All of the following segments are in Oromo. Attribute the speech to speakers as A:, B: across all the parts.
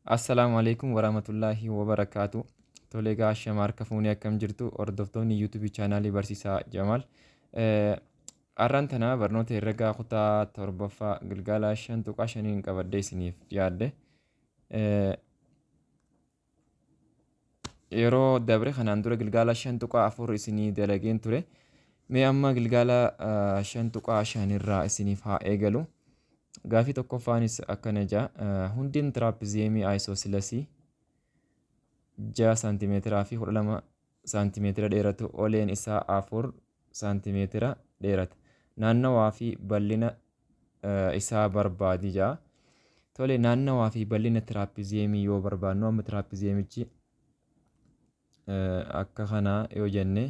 A: Assalaamu alaikum warahmatullaahi wabarakaatu. Tolee egaa ashama harka fuunee akkam jirtu hordoftoonni YouTube chaanaalii Barsiisaa Jamaal. Har'aan tana barnoota herregaa kutaa torbaffaa gilgaala 5.5 qabadhee isiniif dhiyaadhe. Yeroo dabre kanaan dura gilgaala 5.4 isinii dalageen ture. Mee amma gilgaala 5.5 irraa isiniif haa eegalu. Gaafii tokkoffaanis akkana jedha. Hundeen tiraapiziyeemii aayisoosilesii 6 saantimeetiraa fi 12 saantimeetira dheeratu oleen isaa 4 saantimeetira dheerata. Naannawaa fi bal'ina isaa barbaadi jedha. Tole naannawaa fi bal'ina tiraapiziyeemii yoo barbaadnu amma tiraapiziyeemichi akka kanaa yoo jenne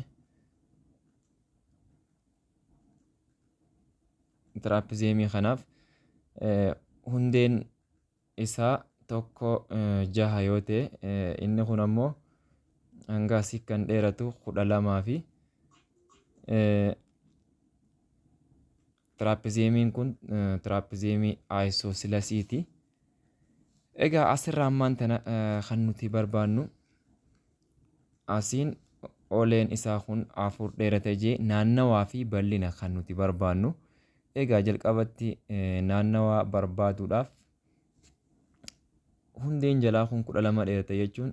A: tiraapiziyeemii kanaaf hundeen isaa tokko 6 yoo ta'e inni kun ammoo hanga asii kan dheeratu 12 fi tiraapiziyeemiin kun tiraapiziyeemii aayisoosilesiiti. Egaa asirraa ammaan tana kan nuti barbaannu asiin oleen isaa kun 4 dheerata jee naannawaa fi bal'ina kan nuti barbaannu. Egaa jalqabatti naannawaa barbaaduudhaaf hundeen jalaa kun 12 dheerata jechuun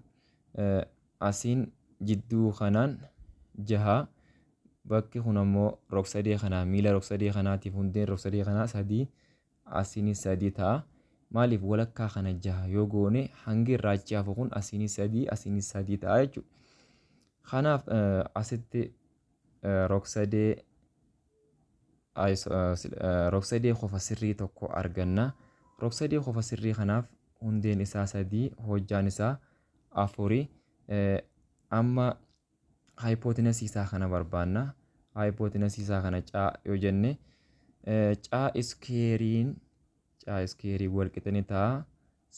A: asiin jidduu kanaan 6 bakki kun ammoo rog-sadee kanaa miila rog-sadee kanaatiif hundeen rog-sadee kanaa 3 asiinis 3 ta'a. Maaliif walakkaa kana 6 yoo goone hangi irraa achi hafu kun asiinis 3 asiinis 3 ta'a jechuudha. Kanaaf asitti rog-sadee qofa sirrii tokko arganna. Rog-sadee qofa sirrii kanaaf hundeen isaa 3 hojjaan isaa 4 amma haayipooteenasii isaa kana barbaanna. Haayipooteenasii isaa kana caa yoo jenne caa iskeerii wal qixa ni ta'a.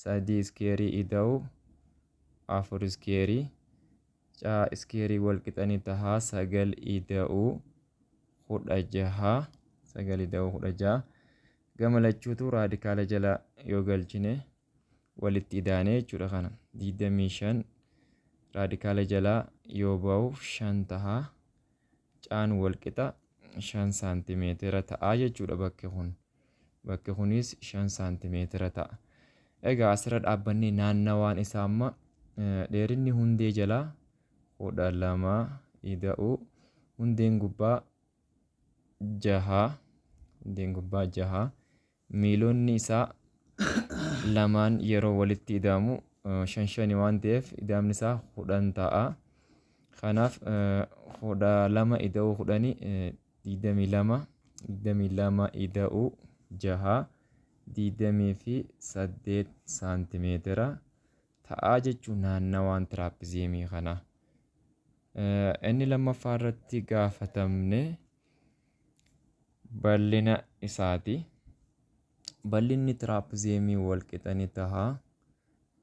A: 3 iskeerii ida'u 4 iskeerii caa iskeerii wal qixa ni ta'a 9 ida'u 16 9 ida'u 16 gama lachuutu raadikaala jala yoo galchine walitti idaane jechuudha. Kana 25 raadikaala jalaa yoo ba'u 5 ta'a. Caan wal qixa 5 saantimeetira ta'a jechuudha. Bakki kunis 5 saantimeetira ta'a. Egaa asirra dhaabbannee naannawaan isaa amma dheerinni hundee jalaa 12 ida'u hundeen gubbaa 6 hundeen gubbaa 6 miilonni isaa lamaan yeroo walitti ida'amu 5 5 waan ta'eef ida'amni isaa 10 ta'a. Kanaaf 12 ida'uu 10 22 22 ida'uu 6 28 saantimeetira ta'a jechuun naannawaan tiraapiziyeemii kanaa. Inni lammaffaa irratti gaafatamne bal'ina isaati. Bal'inni tiraapiziyeemii wal qixa ni ta'a.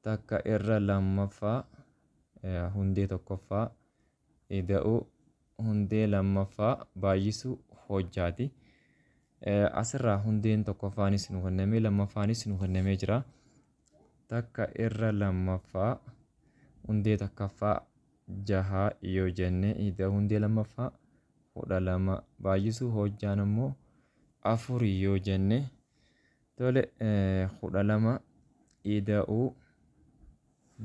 A: Takka irra lammaffaa hundee tokkoffaa ida'uu hundee lammaffaa baay'isuu hojjaati. Asirraa hundeen tokkoffaanis nu kennamee lammaffaanis nu kennamee jira. Takka irra lammaffaa hundee tokkoffaa 6 yoo jenne ida'uu hundee lammaffaa 12 baay'isuu hojjaan ammoo 4 yoo jenne tole 12 ida'uu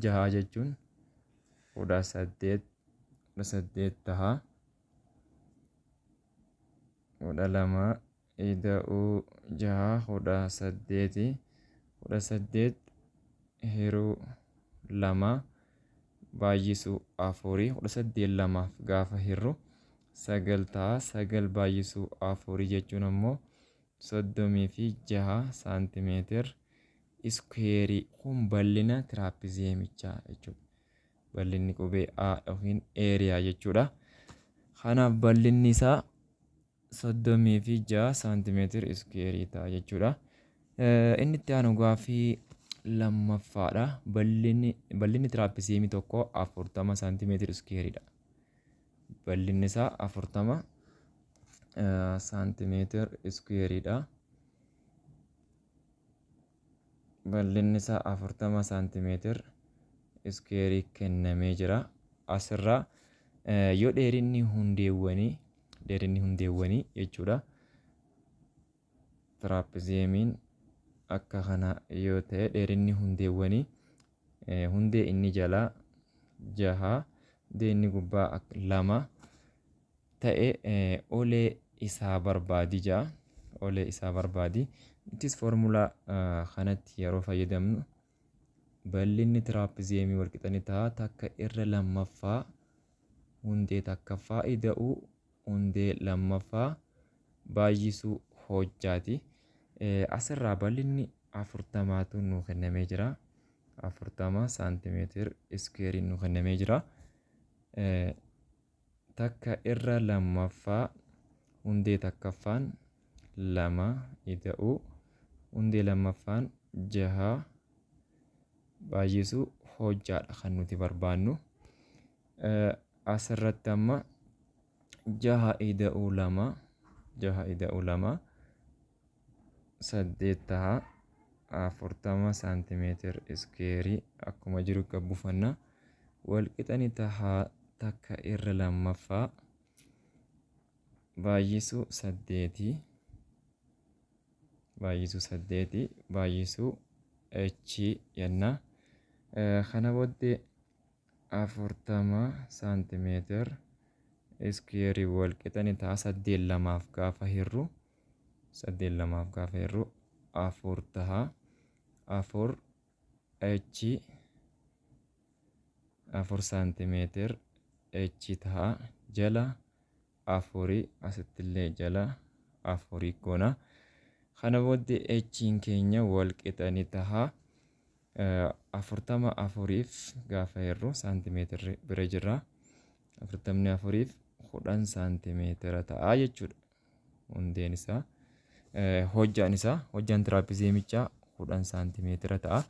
A: 6 jechuun 18 ta'a. 12 ida'uu 6 18 18 hiruu 2 baay'isuu 4 18 lamaaf gaafa hirru 9 ta'a. 9 baay'isuu 4 jechuun ammoo 36 saantimeetir iskuweerii kun bal'ina tiraapiziyeemichaa jechuudha. Bal'inni qubee A yookiin eeriyaa jechuudha. Kanaaf bal'inni isaa 36 saantimeetir iskuweerii ta'a jechuudha. Inni itti aanu gaaffii lammaffaadha. Bal'inni tiraapiziyeemii tokko 40 saantimeetir iskuweeriidha. Bal'inni isaa 40 saantimeetir iskuweeriidha. Bal'inni isaa 40 saantimeetir iskeerii kennamee jira. Asirraa yoo dheerinni hundeewwanii jechuudha. Tiraapizeemiin akka kana yoo ta'e dheerinni hundeewwanii hundee inni jalaa 6 hundee inni gubbaa 2 ta'e olee isaa barbaadi ja'a. Olee isaa barbaadi. Nutis foormulaa kanatti yeroo fayyadamnu bal'inni tiraapizeemii walqixa ta'a takka irra lammaffaa hundee takkaffaa ida'uu hundee lammaffaa baay'isuu hojjaati. Asirraa bal'inni 40tu nuu kennamee jira. 40 saantimeetir iskeeriin nuu kennamee jira. Takka irra lammaffaa hundee takkaffaan 2 ida'uu hundee lammaffaan 6 baay'isuu hojjaadha kan nuti barbaannu. Asirratti amma 6 ida'uu 2 6 ida'uu 2 8 ta'a. 40 saantimeetir iskeerii akkuma jiru gabbufanna. Walqixani tahaa takka irra lammaffaa baay'isuu 8 baay'isuu 8 baay'isuu h jenna. Kana booddee 40 saantimeetir iskeerii walqixani ta'a 8 lamaaf gaafa hirru 8 lamaaf gaafa hirru 4 ta'a. 4 h 4 saantimeetir h ta'a. Jala 4 asittillee jala 4 goona. Kana booddee h'n keenya walqixani ta'a. 40 afuriif gaafa hirru saantimeetirri bira jira. 44 10 saantimeetira ta'a jechuudha. Hundeen isaa hojjaan isaa hojjaan tiraapizeemichaa 10 saantimeetira ta'a.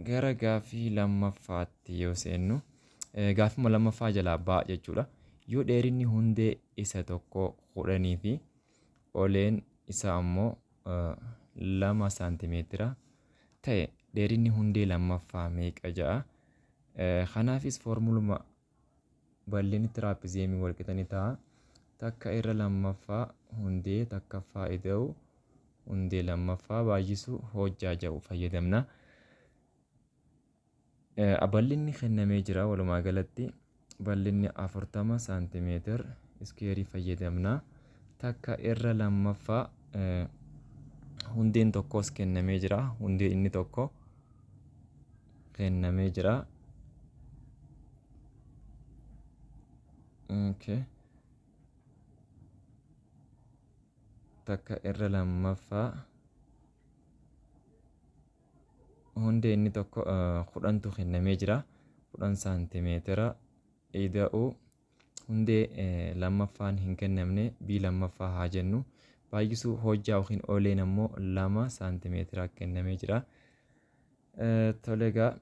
A: Gara gaaffii lammaffaatti yoo seennu gaaffuma lammaffaa jalaa ba'a jechuudha. Yoo dheerinni hundee isa tokko 10 fi oleen isaa ammoo 2 saantimeetira ta'e dheerinni hundee lammaffaa meeqa ja'a? Kanaafis foormuluma bal'inni tiraapizeemii walqixani ta'a. Takka irra lammaffaa hundee takkaffaa ida'uu hundee lammaffaa baay'isuu hojjaa jedhu fayyadamna. Bal'inni kennamee jira walumaa galatti bal'inni 40 saantimeetir iskeerii fayyadamna. Takka irra lammaffaa hundeen tokkos kennamee jira. Hundee inni tokko kennamee jira. Okay. Takka irra lammaffaa hundee inni tokko 10tu kennamee jira. 10 saantimeetira ida'uu hundee lammaffaan hin kennamne b lammaffaa haa jennu. Baay'isuu hojjaa yookiin oleen ammoo 2 saantimeetira kennamee jira. Tole egaa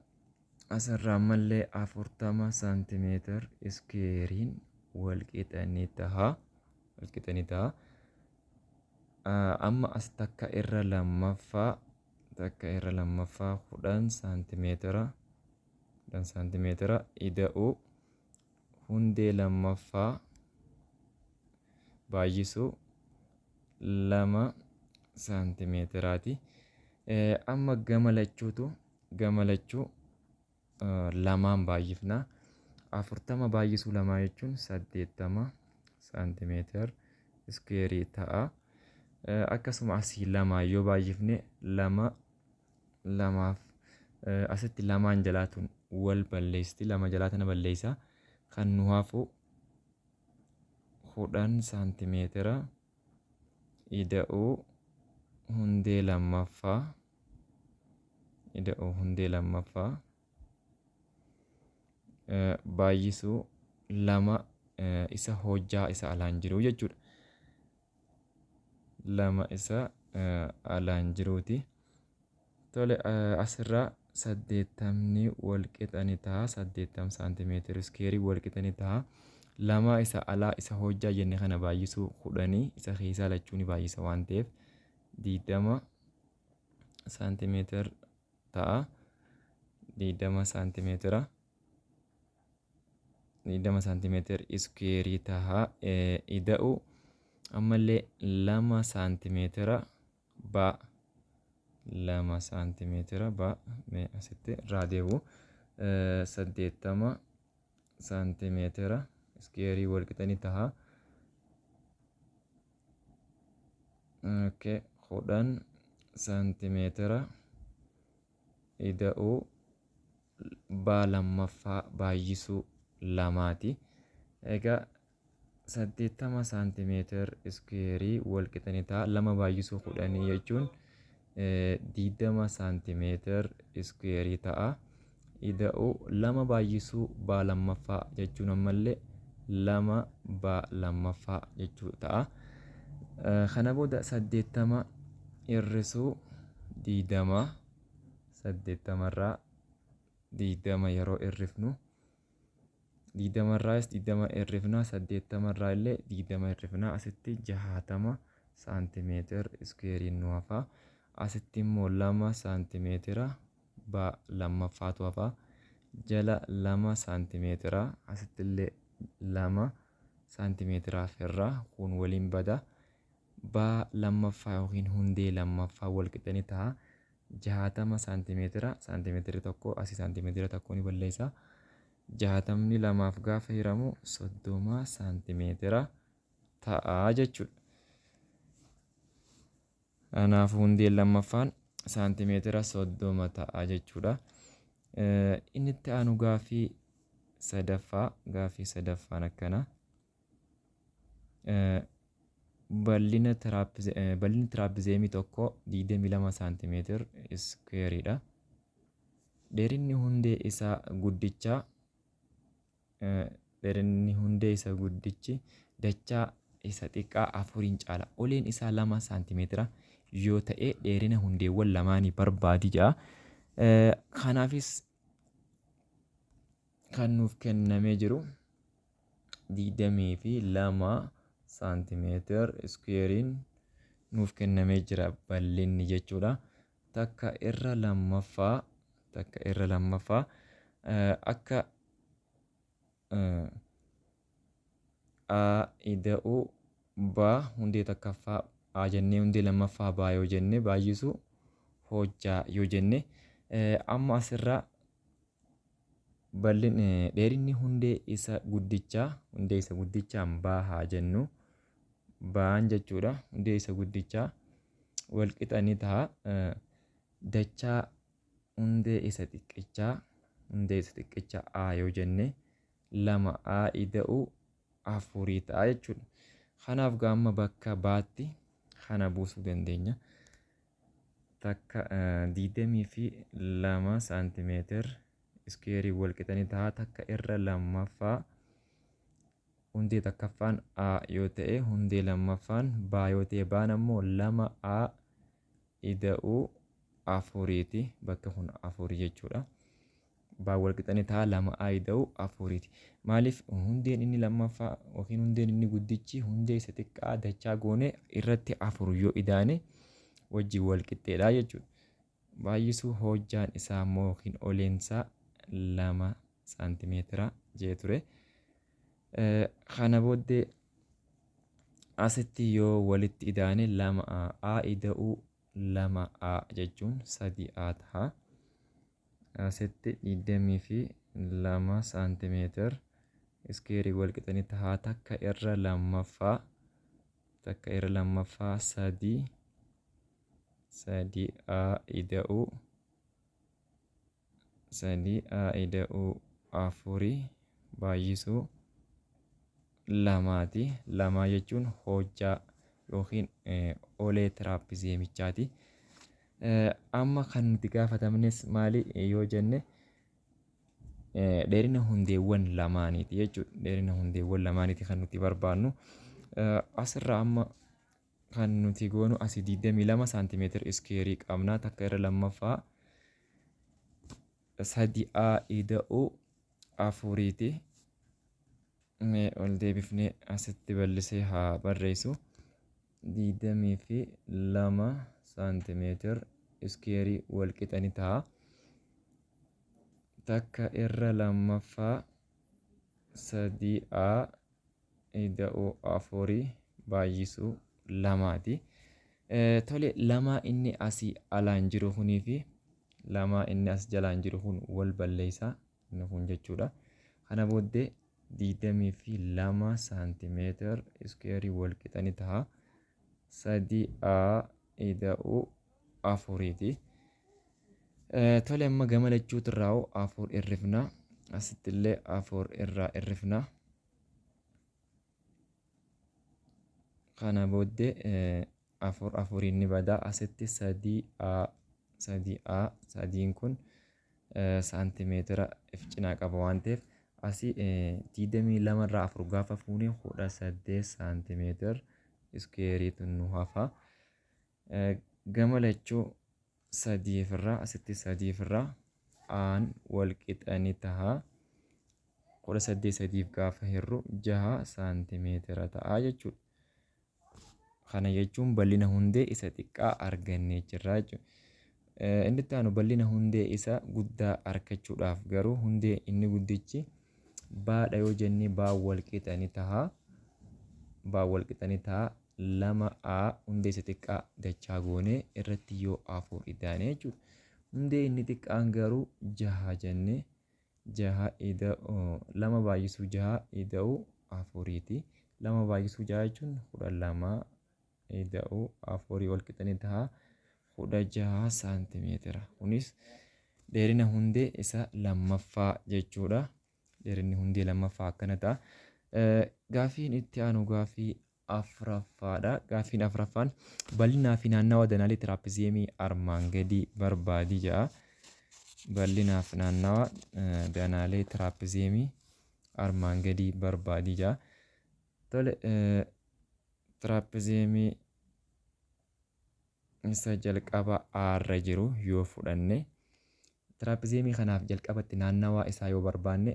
A: asirraa ammallee 40 saantimeetir iskeeriin walqixanii ta'a. Walqixanii ta'a. Amma as takka irra lammaffaa 10 saantimeetira 10 saantimeetira ida'uu hundee lammaffaa baay'isuu 2 saantimeetiraati. Amma gama lachuu lamaan baay'ifna. 40 baay'isuu 2 jechuun 80 saantimeetir iskeerii ta'a. Akkasuma asii 2 yoo baay'ifne 2 lamaaf asitti lamaan jalaatuun wal balleessitti 2 jalaa tana balleessa. Kan nu hafu 10 saantimeetira ida'uu hundee lammaffaa ida'uu hundee lammaffaa baay'isuu 2 isa hojjaa isa alaan jiru jechuudha. 2 isa alaan jiruuti. Tole asirraa 80 walqixani ta'a. 80 saantimeetira iskeerii walqixani ta'a. 2 isa alaa isa hojjaa jenne kana baay'isuu 10 isa keessaa lachuu ni baay'isa waan ta'eef 20 saantimeetira ta'a. 20 saantimeetira. 20 saantimeetira iskuweerii ta'a. Ida'u ammallee 2 saantimeetira ba 2 saantimeetira ba mee asitti irraa deebi'u 80 saantimeetira iskuweerii wal qixanii ta'a. Okay, 10 saantimeetira ida'uu baa lammaffaa baay'isuu 2ti. Egaa 80 saantimeetira iskuweerii wal qixanii ta'a. 2 baay'isuu 10 jechuun 20 saantimeetira iskuweerii ta'a. Ida'uu 2 baay'isuu baa lammaffaa jechuun ammallee 2 baa lammaffaa jechuu ta'a. Kana booda 80 hir'isuu 20 80 irraa 20 yeroo hir'ifnu 20 irraas 20 hir'ifna 80 irraa illee 20 hir'ifna asitti 60 saantimeetira iskuweeriin nu hafa. Asitti immoo 2 saantimeetira baa lammaffaatu hafa. Jala 2 saantimeetira asitti illee 2 saantimeetiraaf irraa kun waliin bada. Baa lammaffaa yookiin hundee lammaffaa wal qixanii ta'a. 60 saantimeetira saantimeetira tokko asii saantimeetira tokko ni balleessa. 60 lamaaf gaafa hiramu 30 saantimeetira ta'a jechuudha. Kanaafuu hundeen lammaffaan saantimeetira 30 ta'a jechuudha. Inni itti aanu gaaffii sadaffaa gaaffii sadaffaan akkana. Bal'ina tiraapizeemii tokko 22 saantimeetira iskuweeriidha. Dheerinni hundee isaa guddichaa dheerinni hundee isa guddichi dachaa isa xiqqaa 4 caala. Oleen isaa 2 saantimeetira yoo ta'e dheerina hundeewwan lamaanii barbaadi jedha. Kanaafis kan nuuf kennamee jiru 22 saantimeetira iskuweeriin nuuf kennamee jira bal'inni jechuudha. Takka irra lammaffaa akka A ida'uu B hundee takkaffaa A jennee hundee lammaffaa B yoo jenne baay'isuu hojjaa yoo jenne amma asirraa bal'in dheerinni hundee isa guddichaa B haa jennu baan jechuudha. Hundee isa guddichaa wal qixanii ta'a. Dachaa hundee isa xiqqichaa A yoo jenne 2 A ida'uu 4 ta'a jechuudha. Kanaaf gaamma bakka baatti kana buusuu dandeenya. Takka 22 saantimeetira iskuweerii wal qixanii ta'a. Takka irra lammaffaa hundee takkaffaan A yoo ta'e hundee lammaffaan B yoo ta'e baan ammoo 2 A ida'uu 4ti. Bakka kun 4 jechuudha. Baan wal qixanii ta'a 2 A ida'uu 4ti. Maaliif hundeen inni lammaffaa yookiin hundeen inni guddichi hundee isa xiqqaa dachaa goone irratti 4 yoo idaane wajjin wal qixxeedha jechuudha. Baay'isuu hojjaan isaa immoo yookiin oleensaa 2 saantimeetira jee ture. Kana booddee asitti yoo walitti idaane 2 A ida'uu 2 A jechuun 3 A ta'a. Asitti 22 saantimeetira iskuweerii wal qixanii ta'a. Takka irra lammaffaa 3 A ida'uu 3 A ida'uu 4 baay'isuu 2ti. 2 jechuun hojjaa yookiin olee tiraapizeemichaati. Amma kan nuti gaafatamnes maali yoo jenne dheerina hundeewwan lamaaniiti jechuudha. Dheerina hundeewwan lamaaniiti kan nuti barbaannu. Asirraa amma kan nuti goonu asii 22 saantimeetira iskuweerii qabna. Takka irra lammaffaa 3 A ida'uu 4ti. Mee ol deebifnee asitti bal'isee haa barreessu. 22 saantimeetira iskeerii wal qixa ni ta'a. Takka irra lammaffaa 3A ida'uu 4 baay'isuu 2ti. Tole 2 inni asii alaan jiru kunii fi 2 inni as jalaan jiru kun wal balleessa inni kun jechuudha. Kana booddee 22 saantimeetir iskeerii wal qixa ni ta'a. 3A ida'uu 4ti. Tole amma gama lachuutu irraa 4 hirrifna. Asitti illee 4 irraa hirrifna. Kana booddee 4 4 ni bada. Asitti 3A 3A 3 kun saantimeetira if cinaa qaba waan ta'eef asii 22 irraa 4 gaafa fuunee 18 saantimeetir iskeeriitu nu hafa. Gama lachuu 3 irraa asitti 3 irraa aan wal qixa ni ta'a. 18 3 gaafa hirru 6 saantimeetira ta'a jechuudha. Kana jechuun bal'ina hundee isa xiqqaa argannee jirra jechuudha. Inni itti aanu bal'ina hundee isa guddaa argachuudhaaf garuu hundee inni guddichi baadha yoo jennee baa wal qixa ni ta'a. Baa wal qixa ni ta'a. 2A hundee isa xiqqaa dachaa goonee irratti yoo 4 idaane jechuudha. Hundee inni xiqqaan garuu 6 jennee 6 ida'uu 2 baay'isuu 6 ida'uu 4ti. 2 baay'isuu 6 jechuun 12 ida'uu 4 wal qixa ni ta'a. 16 saantimeetira. Kunis dheerina hundee isa lammaffaa jechuudha. Dheerinni hundee lammaffaa akkana ta'a. Gaaffiin itti aanu gaaffii afuraffaadha. Gaaffiin afuraffaan bal'inaa fi naannawa danaalee tiraapiziyeemii armaan gadii barbaadi jedha. Bal'inaa fi naannawa danaalee tiraapiziyeemii armaan gadii barbaadi jedha. Tole tiraapiziyeemii isa jalqaba aarra jiru yoo fudhanne tiraapiziyeemii kanaaf jalqabatti naannawaa isaa yoo barbaanne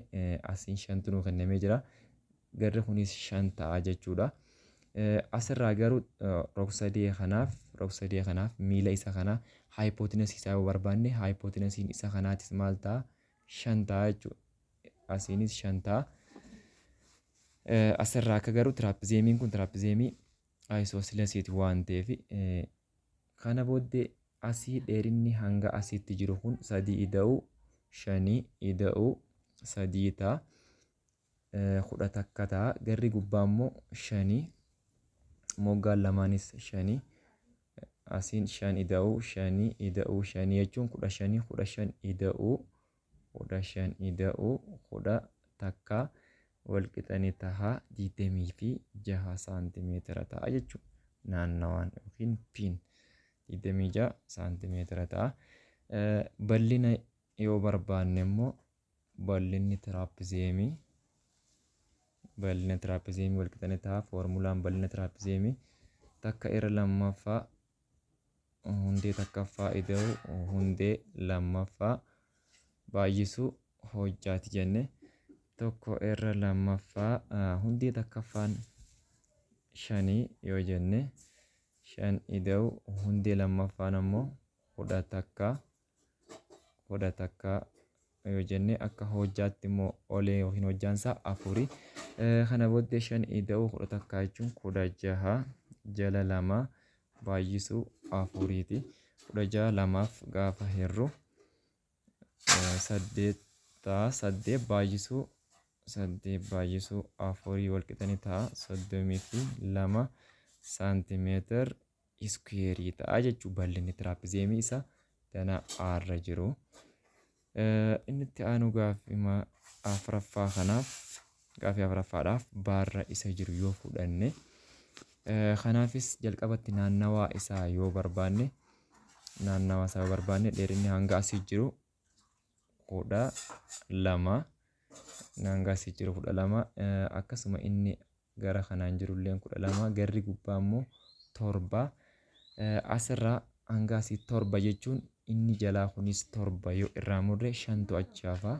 A: asiin 5 nuu kennamee jira. Garri kunis 5 ta'a jechuudha. Asirraa garuu rog-sadee kanaaf miila isa kanaa haayipootinaasii isaa yoo barbaanne haayipootinaasiin isa kanaatis maal ta'a? 5 ta'a jechuudha. Asiinis 5 ta'a. Asirraa akka garuu tiraapiziyeemiin kun tiraapiziyeemii ayisoosileesiiti waan ta'eef kana booddee asii dheerinni hanga asitti jiru kun 3 ida'uu 5 ida'uu 3 ta'a. 11 ta'a. Garri gubbaa immoo 5 moggaan lamaanis 5 asiin 5 ida'uu 5 ida'uu 5 jechuun 15 15 ida'uu 15 ida'uu 11 wal qixa ni ta'a. 26 saantimeetira ta'a jechuudha. Naannawaan yookiin piin 26 saantimeetira ta'a. Bal'ina yoo barbaanne immoo bal'inni tiraapiziyeemii wal qixa ni ta'a. Foormulaan bal'ina tiraapiziyeemii takka irra lammaffaa hundee takkaffaa ida'uu hundee lammaffaa baay'isuu hojjaati jenne 1 irra lammaffaa hundee takkaffaan 5 yoo jenne 5 ida'uu hundee lammaffaan ammoo 11 yoo jenne akka hojjaatti immoo olee yookiin hojjaan isaa 4. Kana booddee 5 ida'uu 11 jechuun 16 jala 2 baay'isuu 4ti. 16 lamaaf gaafa hirru 8 ta'a. 8 baay'isuu 8 baay'isuu 4 wal qixa ni ta'a. 32 saantimeetir iskuweerii ta'a jechuudha. Bal'inni tiraapiziyeemii isa danaa aarra jiru. Inni itti aanu gaaffii afuraffaa kanaaf gaaffii afuraffaadhaaf baarra isa jiru yoo fudhanne kanaafis jalqabatti naannawaa isaa yoo barbaanne dheerinni hanga asii jiru 12 hanga asii jiru 12 akkasuma inni gara kanaan jirullee 12 garri gubbaa immoo 7 asirraa hanga asii 7 jechuun inni jalaa kunis 7 yoo irraa murre 5tu achi hafa.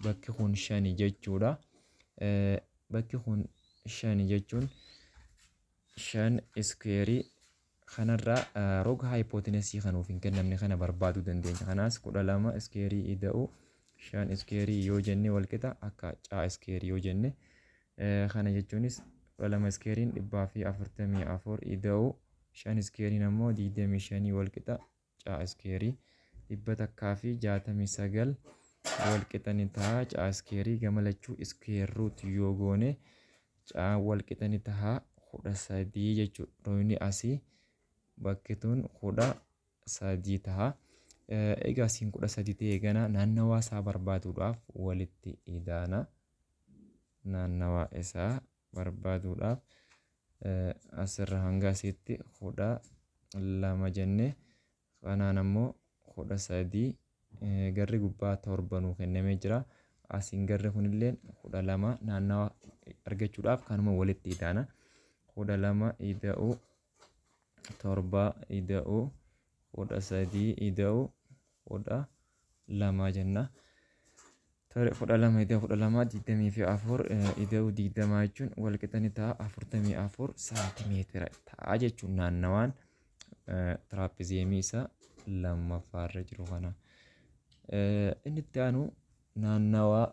A: Bakki kun 5 jechuudha. Bakki kun 5 jechuun 5 iskuweerii Kanarraa roga haayipooteenasii kan nuuf hin kennamne kana barbaaduu dandeenya. Kanaas 12 iskeerii ida'uu 5 iskeerii yoo jenne walqixa akka caa iskeerii yoo jenne, kana jechuunis 12 iskeeriin 144 ida'uu 5 iskeeriin ammoo 25 walqixa caa iskeerii 169 walqixa ni ta'a. Caa iskeerii gama lachuu square root yoo goone caa walqixa ni ta'a 13 jechuudha. Roogni asii bakki tun 13 ta'a. Egaa asiin 13 ta'e gana naannawaa isaa barbaaduudhaaf walitti idaana. Naannawaa isaa barbaaduudhaaf asirra hanga asitti 12 jenne, kanaan ammoo 13, garri gubbaa 7 nuu kennamee jira. Asiin garri kunillee 12, naannawaa argachuudhaaf kanuma walitti idaana. 12 ida'uu 7 ida'uu 13 ida'uu 12 jenna. Tole, 12 ida'uu 12 24, ida'uu 20 jechuun walqixa ni ta'a 44 saantimeetira ta'a jechuun naannawaan tiraapizeemii isa lammaffaarra jiru kana. Inni itti aanu naannawaa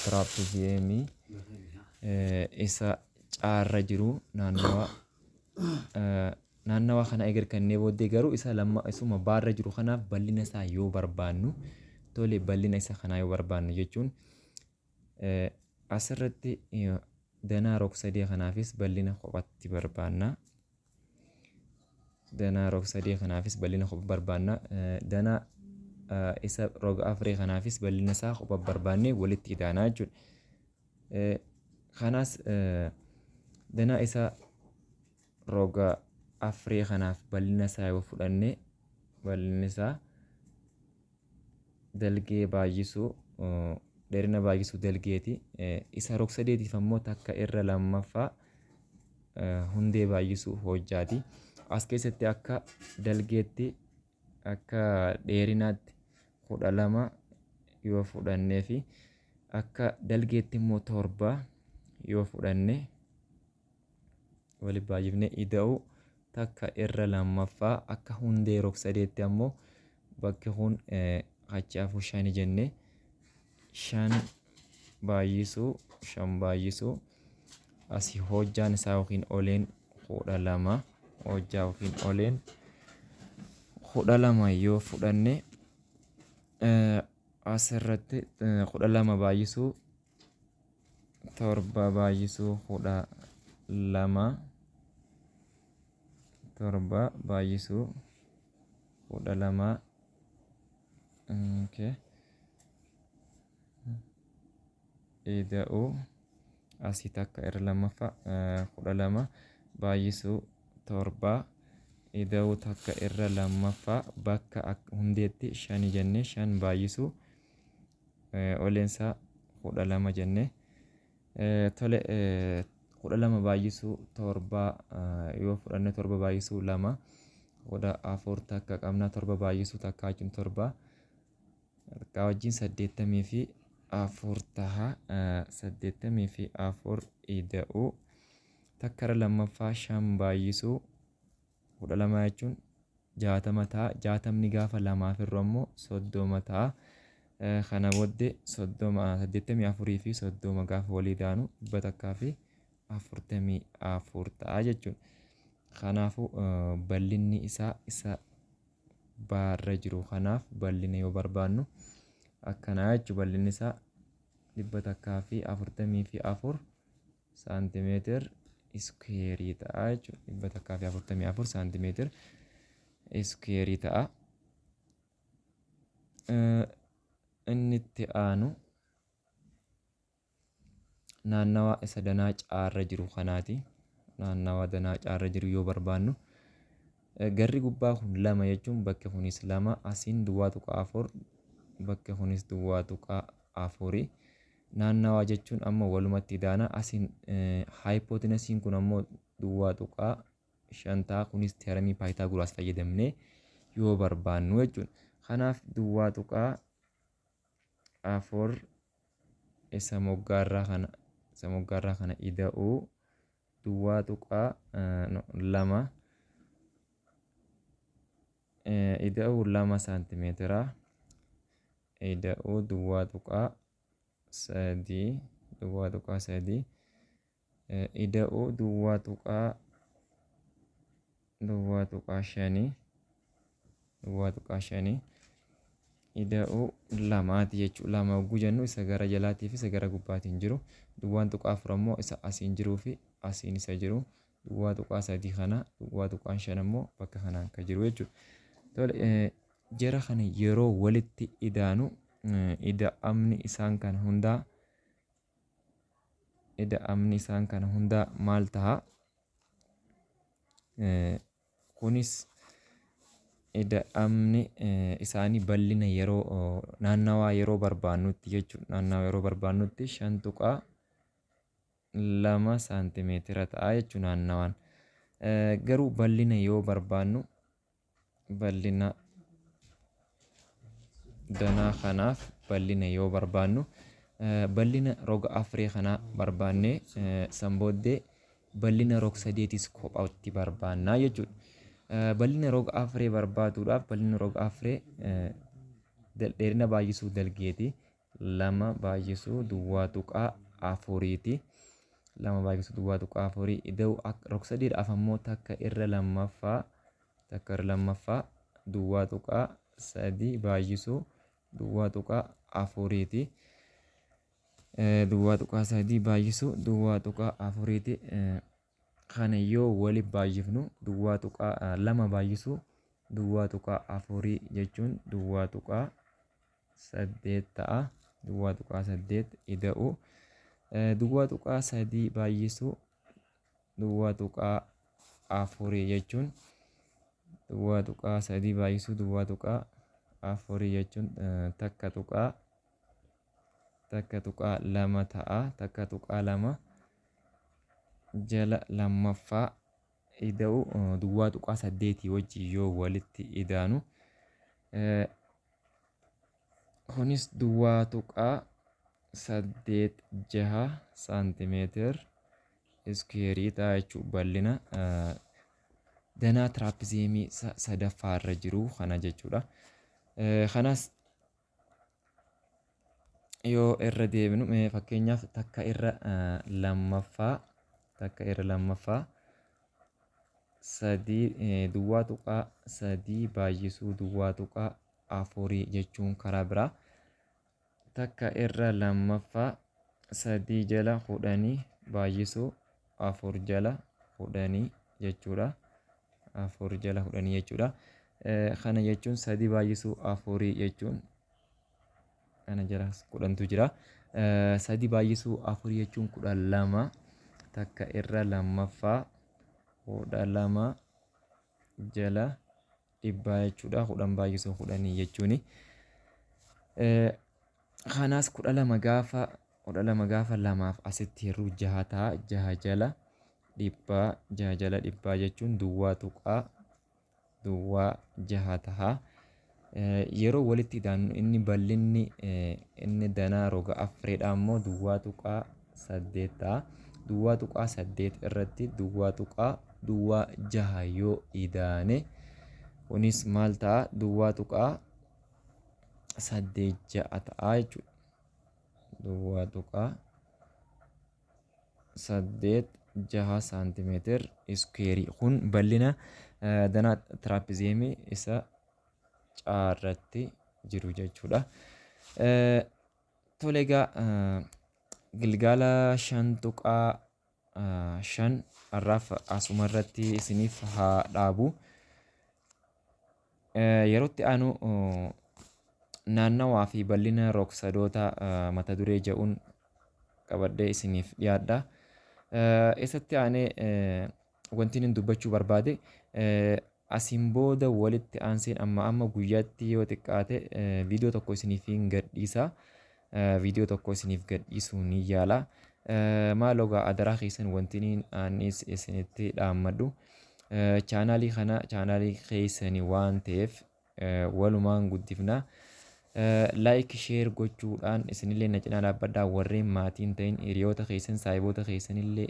A: tiraapizeemii isa caarra jiru. Naannawaa kana eega kennee booddee garuu isa lamma isuma baarra jiru kanaaf bal'ina isaa yoo barbaannu, tole, bal'ina isa kanaa yoo barbaannu jechuun asirratti danaa rog-sadee kanaafis bal'ina kophatti barbaanna. Danaa rog-sadee kanaafis bal'ina kopha barbaanna. Danaa isa roga afree kanaafis bal'ina isaa kopha barbaannee walitti idaanaa jechuudha. Kanaas danaa isa roga afree kanaaf bal'ina isaa yoo fudhanne, bal'inni isaa dalgee baay'isuu dheerina baay'isuu dalgeeti. Isa rog-sadeetiif ammoo takka irra lammaffaa hundee baay'isuu hojjaati. As keessatti akka dalgeetti akka dheerinaatti 12 yoo fudhannee fi akka dalgeetti immoo 7 yoo fudhanne, walitti baay'ifnee ida'uu takka irra lammaffaa akka hundee rog-sadeetti ammoo bakki kun achi afur shani jenne, 5 baay'isuu 5 baay'isuu asii hojjaan isaa yookiin oleen 12, hojjaa yookiin oleen 12 yoo fudhanne, asirratti 12 baay'isuu 7 baay'isuu 12, 7 baay'isuu 12, okay, ida'uu asii takka irra lammaffaa 12 baay'isuu 7 ida'uu takka irra lammaffaa bakka hundeetti 5 jenne, 5 baay'isuu oleensaa 12 jenne. Tole, 12 baay'isuu 7 yoo fudhanne, 7 baay'isuu 2 14, takka qabna, 7 baay'isuu takka jechuun 7, takka wajjin 84 taha. 84 ida'uu takka irra lammaffaa 5 baay'isuu 12 jechuun 60 ta'a. 60ni gaafa lamaaf irru ammoo 30 ta'a. Kana booddee 30, 84 fi 30 gaafa walii daanu 144 ta'a jechuudha. Kanaafuu bal'inni isaa isa baarra jiru kanaaf bal'ina yoo barbaannu akkanaa jechuudha. Bal'inni isaa 144 saantimeetir iskuweerii ta'a jechuudha. 144 saantimeetir iskuweerii ta'a. Inni itti aanu naannawa isa danaa caarra jiru kanaati. Naannawa danaa caarra jiru yoo barbaannu, garri gubbaa kun 2 jechuun bakki kunis 2, asiin 0.4, bakki kunis 0.4. Naannawaa jechuun amma walumatti idaana. Asiin haayipootenasiin kun ammoo 0.5 ta'a. Kunis teeramii Paayitaaguraas fayyadamnee yoo barbaannu jechuudha. Kanaaf 0.4 isa moggaarraa kana, isa moggaarraa kana ida'uu 0.2 Ida'uu 2 saantimeetira ida'uu 0.3 0.3 ida'uu 0.5 0.5 ida'uu 2 jechuudha. 2 hogguu jennu isa gara jalaatii fi isa gara gubbaatiin jiru. 0.4 ammoo isa asiin jiruu fi asiin isa jiru. 0.3 kana 0.5 ammoo bakka kanaan kan jiru jechuudha. Tole jara kana yeroo walitti idaanu ida'amni isaan kana hundaa ida'amni isaan kana hundaa maal ta'a? Kunis ida'amni isaanii bal'ina yeroo naannawaa yeroo barbaannutti jechuudha. Naannawaa yeroo barbaannutti 5.2 saantimeetira ta'a jechuudha naannawaan. Garuu bal'ina yoo barbaannu bal'ina danaa kanaaf bal'ina yoo barbaannu bal'ina roga afree kanaa barbaannee san booddee bal'ina rog sadeetis kophaatti barbaannaa jechuudha. Bal'ina roga afree barbaaduudhaaf bal'ina roga afree dheerina baay'isuu dalgeeti. 2 baay'isuu 0.4ti. 2 baay'isuu 0.4 ida'uu rog sadeedhaaf ammoo takka irra lammaffaa 0.3 baay'isuu 0.4ti. 0.3 baay'isuu 0.4ti. Kana yoo waliif baay'ifnu 0.2 baay'isuu 0.4 jechuun 0.8 ta'a. 0.8 ida'uu 0.3 baay'isuu 0.4 jechuun 0.3 baay'isuu 0.4 jechuun 1.2 ta'a. 1.2 jala lammaffaa ida'uu 0.8 wajjin yoo walitti idaanu kunis 0.86 saantimeetir iskuweerii ta'a jechuudha. Bal'ina danaa tiraapizeemii sadaffaa irra jiru kana jechuudha. Kanas yoo irra deebinu fakkeenyaaf takka irra lammaffaa 3 0.3 baay'isuu 0.4 jechuun karaa biraa takka irra lammaffaa 3 jala 10 baay'isuu 4 jala 10 jechuudha. 4 jala 10 jechuudha. Kana jechuun 3 baay'isuu 4 jechuun kana jala 10tu jira. 3 baay'isuu 4 jechuun 12 takka irra lammaffaa 12 jala 100 jechuudha. 10 baay'isuu 10 jechuuni. Kanaas 12 gaafa 12 gaafa 2 asitti hir'uu 6 ta'a. 6 jala 100 6 jala 100 jechuun 0.06 ta'a. Yeroo walitti idaannu inni bal'inni inni danaa roga afreedha ammoo 0.8 ta'a. 0.8 irratti 0.06 yoo idaane kunis maal ta'a? 0.86 ta'a jechuudha. 0.86 saantimeetir iskuweerii kun bal'ina danaa tiraapizeemii isa caarratti jiru jechuudha. Tole egaa gilgaala 5.5 har'aaf asuma irratti isiniif haa dhaabu. Yerootti aanu naannawaa fi bal'ina rog-sadoota mata duree jedhuun qabadhee isiniif dhiyaadha. Isatti aanee wanti inni dubbachuu barbaade asiin booda walitti aanseen amma guyyaatti yoo xiqqaate viidiyoo tokko isiniif hin gadhiisa. Viidiyoo tokko isiniif gadhiisuu ni yaala. Maaloo egaa adaraa keessan wanti anis isinitti dhaammadhu. Chaanaalii kana chaanaalii keessanii waan ta'eef walumaan guddifna. Like share gochuudhaan isinillee na cinaa dhaabbadhaa. Warreen maatiin ta'in hiriyoota keessan saahiboota keessanillee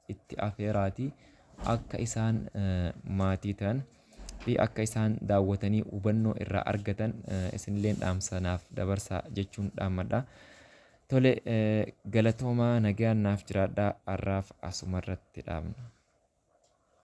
A: itti afeeraatii akka isaan maatii ta'an. Fi akka isaan daawwatanii hubannoo irraa argatan isinilleen dhaamsanaaf dabarsaa jechuun dhaammadha. Tole, galatoomaa, nagaan naaf jiraadhaa, har'aaf asumarratti dhaabna.